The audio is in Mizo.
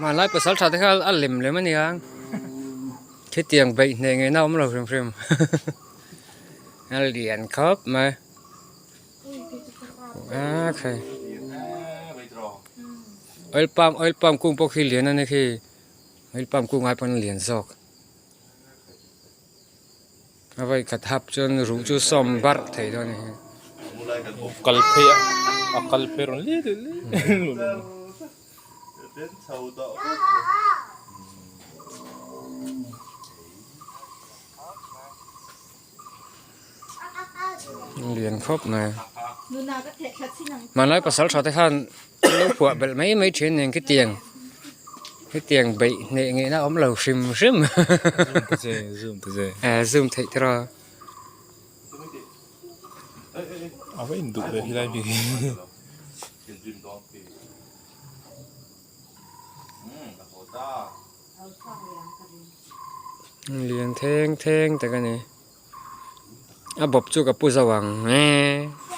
Hmanlai pasal tha te kha a lem lem a nia khitiang beih hneh ngei na a awm lo hrim hrim a lian khawp mai a khai oil palm oil palm kung pawh khi lian a ni khi oil palm kung ai pawn a lian zawk a vawi khat hap chuan ruh chu sawm barh thei dawn a ni hi. Kal phei a a kal phei rawn lit lit Lian khawp mai hmanlai pasal tha te khan an lo phuah belh mai mai thin nen khitiang hetiang beih hneh ngeihna a awm lo hrim hrim eh zoom theih te rawh. Lian theng theng tak a ni a bawp chu ka pu zo ang e.